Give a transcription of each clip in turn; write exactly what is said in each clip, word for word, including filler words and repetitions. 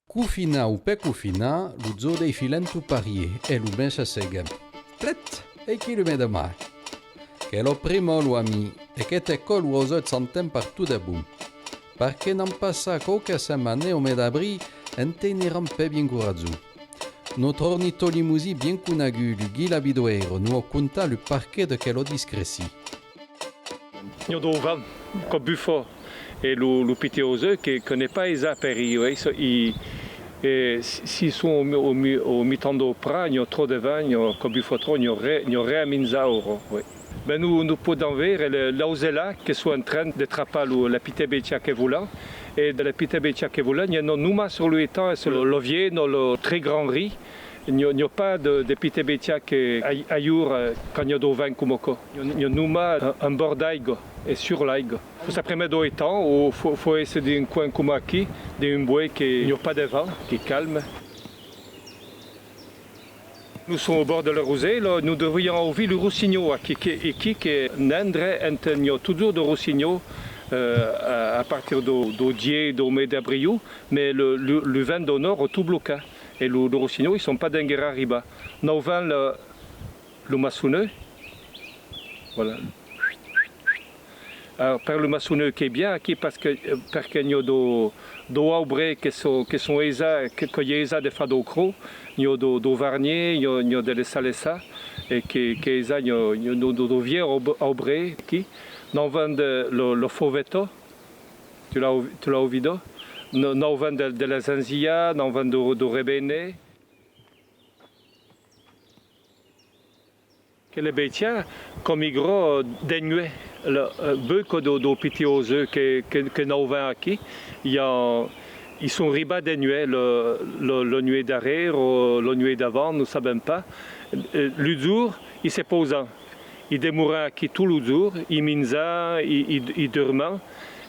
Cofinar o pas cofinar, lo jorn dei filèn tot parier, e lo mes se segue. Plet! Ei quí lo mes de mai. Qu'ei lo primo, lo ami, e que te còl lo osut santen per tot de bon. Perque n'an passat quauque setmane au mes d'abril, en teneram pas bien coratjós. Nòstre ornitolimosin bien conegut, lo Guy Labidoeiro, nos a contat lo perqué de quela discrecion. N'i a daus vents, quò bufa, e lo, lo pitit osut que, que n'es pas aisat per ieu, eh, i, e si, si son au mi-, au mi-, au mitan dau prat, n'i a tròp de vent, n'i a, quò bufa tròp, n'i a ren, n'i a ren a minjar aura, oui. Ben, nos, nos podem veire le, l'auselat que son en tren de trapar lo, la pita bèstia que vola, e de la pita bèstia que vola, n'i a nonmàs sur lo estanh e sur lo, lo vier, n'i a lo très grand riz. N'i a, n'i a pas de, de pita bèstia que ai-, ailleurs, eh, quand n'i a daus vents coma quò. N'i a, n'i a nonmàs en, en bòrd d'aiga e sur l'aiga. Fau s'apremar daus estanhs o fau, fau èsser dins un coin coma aquí, dins un bois que n'i a pas de vent, qu'es calme. Nos som au bòrd de la Rosela, nos devriam auvir lo rossinhòl aquí, que, aquí qu'es un endrech ente n'i a totjorn de rossinhòl, eh, a, a partir dau, dau dies, dau mes d'abriu, mas lo, lo, lo vent dau nòrd a tot blocat. E lo, lo rossinhòl, i son pas d'enguera arribat. N'auvem lo, lo maçonèu. Voilà. Alors, per lo maçonèu qu'es bien aquí, perque, eh, perque n'i a daus, daus aubres que son, que son aisats, que, qu'es aisat de far daus cròs, n'i a daus, daus varniers, n'i a, n'i a de las salessas, e que, qu'es aisat, n'i a, n'i a daus, daus, daus viers aub-, aubres aquí. N'auvem de, lo, lo fauveta, tu l'as, tu l'as auvida? N-, n'auvem de, de las anzilhas, n'auvem daus, daus rebenets. Quela bèstia, quò migra de nuech, la, eh, beucòp daus, daus pitits osut que, que, que n'auvem aquí, i a, i son ribats de nuech, lo, lo, lo nuech darrier o lo nuech davant, nos sabem pas. Eh, lo jorn, i se pausan, i demoran aquí tot lo jorn, i minjan, i, i, i durman,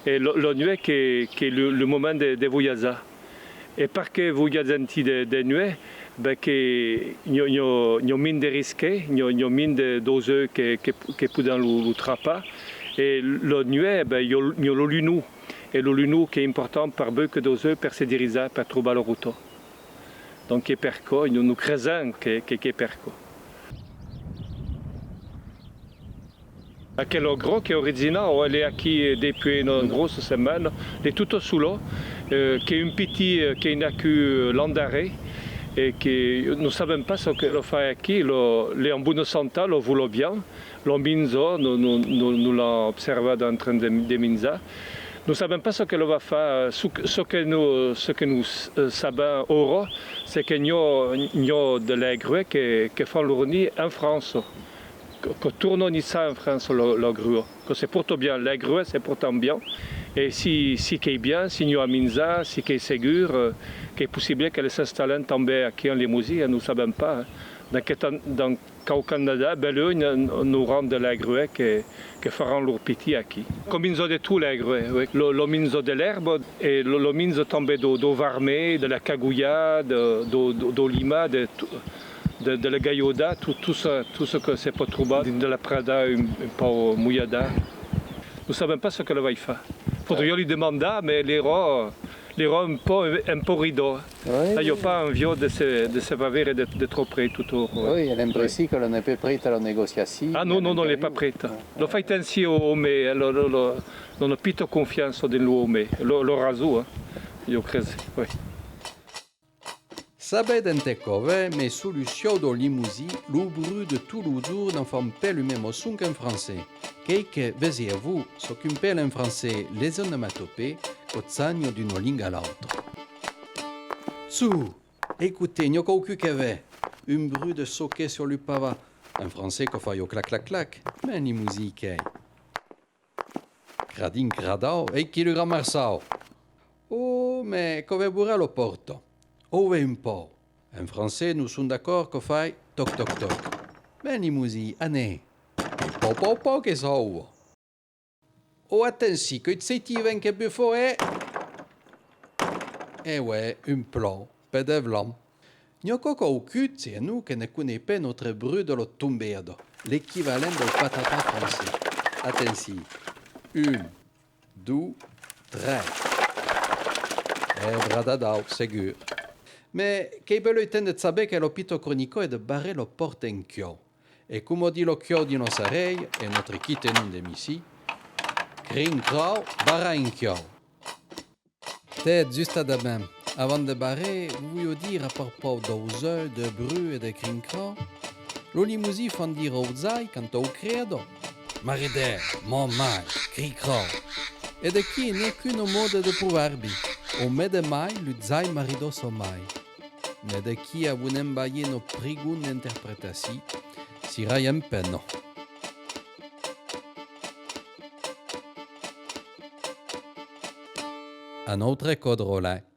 e lo, lo nuech que, que lo, lo moment de, de voiatjar. E perqué voiatjan-ti de, de nuech? Ben que n'i a, n'i a, n'i a mens de risque, n'i a, n'i a mens de, d'osut que, que, que pòden lo, lo trapar. E lo nuech, ben, i a, n'i a lo lunon. E lo lunon qu'es important per beucòp d'osut per se dirijar, per trobar la rota. Donc, qu'es per quò, nos, nos cresem que, que, qu'es per quò. Aquela grua qu'es originau, elle est aquí, eh, depuis una grossa setmana, l'est tota sola, eh, qu'es un pitit, eh, qu'es nascut, eh, l'an darrier, e que nos sabem pas çò que la fai aquí, la, l'est en bona santat, la vola bien, la minja, nos, nos, nos, nos l'an observada en tren de, de minjar. Nos sabem pas çò que la va far, çò que, çò que nos, çò que nos, eh, sabem aura, c'est que n'i a, n'i a de las gruas que, que fan lor nid en França. Que, que tornan niçar en França, la, la grua. Que se pòrtan bien, las gruas se pòrtan bien. E si, si qu'es bien, si n'i a a minjar, si qu'es segur, eh, qu'es possible qu'elas s'installin tanben aquí en Lemosin, eh, nos sabem pas, eh. Dans que tan-, dans quauque annada, belèu, n-, n-, n'auram de las gruas que, que faràn lor pitit aquí. Quò minja de tot, las gruas, oui. La, la minja de l'èrba, e la, la minja tanben dau, dau varmèr, de la cagolha, de, dau, dau, dau liman, de to-, de, de la galhòda, tot, tot çò, tot çò que se pòt trobar dins de la prada un, un pauc molhada. Nos sabem pas çò que la vai far. Faudriá li demandar, mas l'era, l'era un pauc empaurida. Oui. N'aviá pas envia de se, de se far veire de, de tròp près, tot aura. Oui, a l'impression que la n'es pas presta a la negociacion. Ah non, non, non, l'es pas presta. La fai atencion au, au mai, la, la, la, n'as pas confiança dins l'òme, la, la rason, eh. Ieu crese, oui. Sabetz ente quò ven, mas sus lo sieu dau Lemosin, lo bruch de tot lo jorn ne fan pas lo mesme son qu'en francés. Qu'ei que, vesiatz-vos, çò qu'un pèl en francés, les onomatopées, quò chanha d'una lenga a l'autra. Tchou! Escotetz, n'i a quauqu'un que ven. Un bruch de soquet sur lo pavat. En francés, quò fai clac, clac, clac. Mas en Lemosin qu'ei? Cradin, cradau, ei quí lo grand Marçau. Oh, mas quò ven borar la pòrta. Auvètz un pauc. En francés, nos som d'acòrd quò fai toc, toc, toc. Mas en Lemosin, anem. Pau, pau, pau, que sauva. Oh, atencion, qu'ei ceti vent que bufa, eh! E uei, un plan, pas de blanc. N'i a quauqu'un, chez nos, que ne coneis pas nòstre brut de la tombada, l'equivalent dau patatà francés. Atencion. Un, dos, tres. E bradadau, segur. Mes qu'ei belèu temps de saber que la pita cronica es de barrar la pòrta en clau. E coma ditz lo clau dins nòstra arelha, e nòstre quite nom de missir, crin crau, barrar en clau. Tè, justadament, avant de barrar, vos voliá dire a parpaus daus uelhs, de brut e de crin crau. Los limosins fan dire aus ais, quand aus credas: Maridèr, mon mai, cri crau. E d'aquí n'ei qu'una mòda de provèrbi: au mes de mai, los ais maridan sa mai. Mes d'aquí a vos ne'n balhar una prigonda interpretacion, sirai en pena. Un autre còp, Roland.